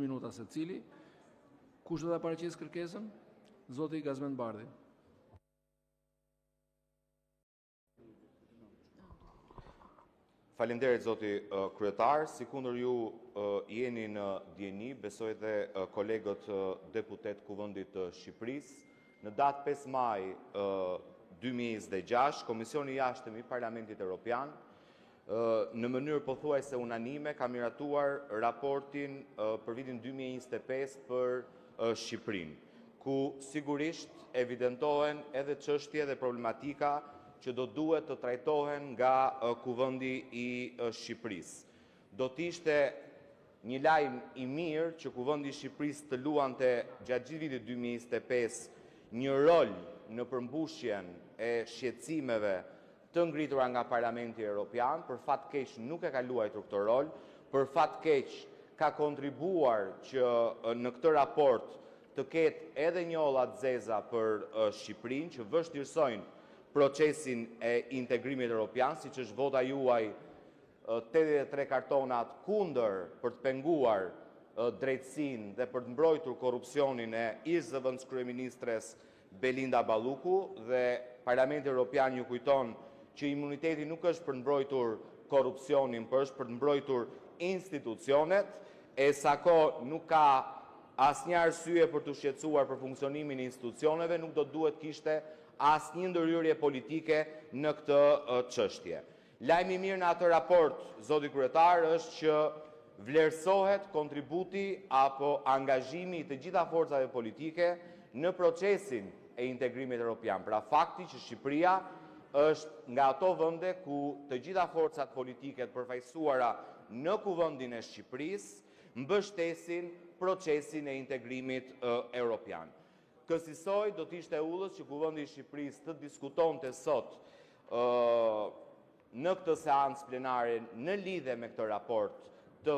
minuta secili. Kush do ta paraqesë kërkesën? Zoti Gazment Bardhi. Faleminderit zoti kryetar, sikundër ju jeni në dijeni, besoj dhe kolegët deputetë të Kuvendit të Shqipërisë, në datë 5 maj 2026, Komisioni i Jashtëm i Parlamentit Europian në mënyrë pothuajse unanime ka miratuar raportin për vitin 2025 për Shqipërinë, ku sigurisht evidentohen edhe çështje dhe problematika që do duhet të trajtohen nga Kuvendi i Shqipërisë. Do të ishte një lajm i mirë që Kuvendi i Shqipërisë të luante gjatë gjithë vitit 2025 një rol në përmbushjen e shqetësimeve të ngritura nga Parlamenti Europian, për fat keq nuk e ka luajtur këtë rol, për fat keq ka kontribuar që në këtë raport të ketë edhe njolla të zeza për Shqipërinë, që vështirësojnë procesin e integrimit europian, siç është vota juaj 83 kartonat kundër për të penguar drejtësinë dhe për të mbrojtur korrupsionin e ish-zëvendëskryeministres Belinda Balluku dhe Parlamenti Europian ju kujton që imuniteti nuk është për të mbrojtur korrupsionin, por është për të mbrojtur institucionet, e sa kohë nuk ka asnjë arsye për t'u shqetësuar për funksionimin e institucioneve, nuk do duhet të kishte asnjë ndërhyrje politike në këtë çështje. Lajmi i mirë në atë raport, zoti kryetar, është që vlerësohet kontributi apo angazhimi i të gjitha forcave politike në procesin e integrimit europian. Pra fakti që Shqipëria është nga ato vende ku të gjitha forcat politike të përfaqësuara në Kuvendin e Shqipërisë mbështesin procesin e integrimit europian. Kësisoj do të ishte e udhës që Kuvendi i Shqipërisë të diskutonte sot në këtë seancë plenare në lidhje me këtë raport të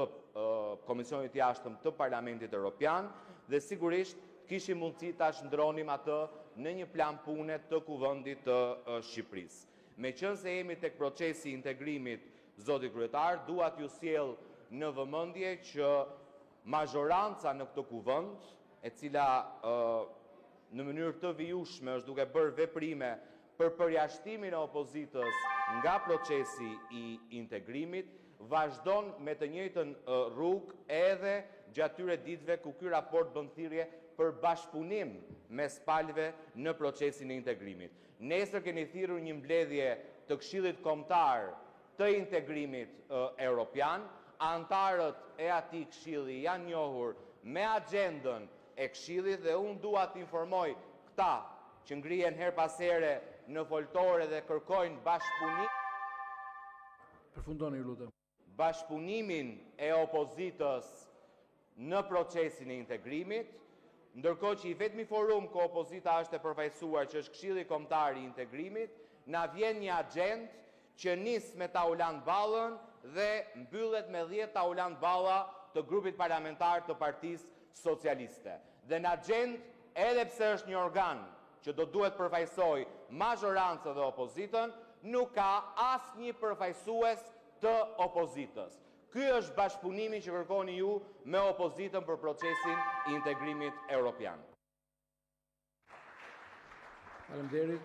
Komisionit të Jashtëm të Parlamentit Europian dhe sigurisht kishim mundësi ta shndërronim atë në një plan pune të Kuvendit të Shqipërisë. Meqenëse jemi tek procesi i integrimit, zoti kryetar, dua t'ju sjell në vëmendje që mazhoranca në këtë Kuvend, e cila në mënyrë të vijueshme është duke bërë veprime për përjashtimin e opozitës nga procesi i integrimit, vazhdon me të njëjtën rrugë edhe gjatë këtyre ditëve ku ky raport bën thirrje për bashkëpunim mes palëve në procesin e integrimit. Nesër keni thirrur një mbledhje të Këshillit Kombëtar të Integrimit Europian, anëtarët e atij këshilli janë njohur me agjendën e këshillit dhe unë dua të informoj këta që ngrihen herë pas here në foltore dhe kërkojnë bashkëpunim Përfundoni, ju lutem. bashkëpunimin e opozitës në procesin e integrimit, ndërkohë që i vetmi forum ku opozita është e përfaqësuar, që është Këshilli Kombëtar i Integrimit, na vjen një agjendë që nis me Taulant Ballën dhe mbyllet me 10 Taulant Balla të grupit parlamentar të Partisë Socialiste. Dhe në agjendë, edhe pse është një organ që do duhet përfaqësojë mazhorancën dhe opozitën, nuk ka asnjë përfaqësues të opozitës. Ky është bashkëpunimi që kërkoni ju me opozitën për procesin e integrimit europian. Faleminderit.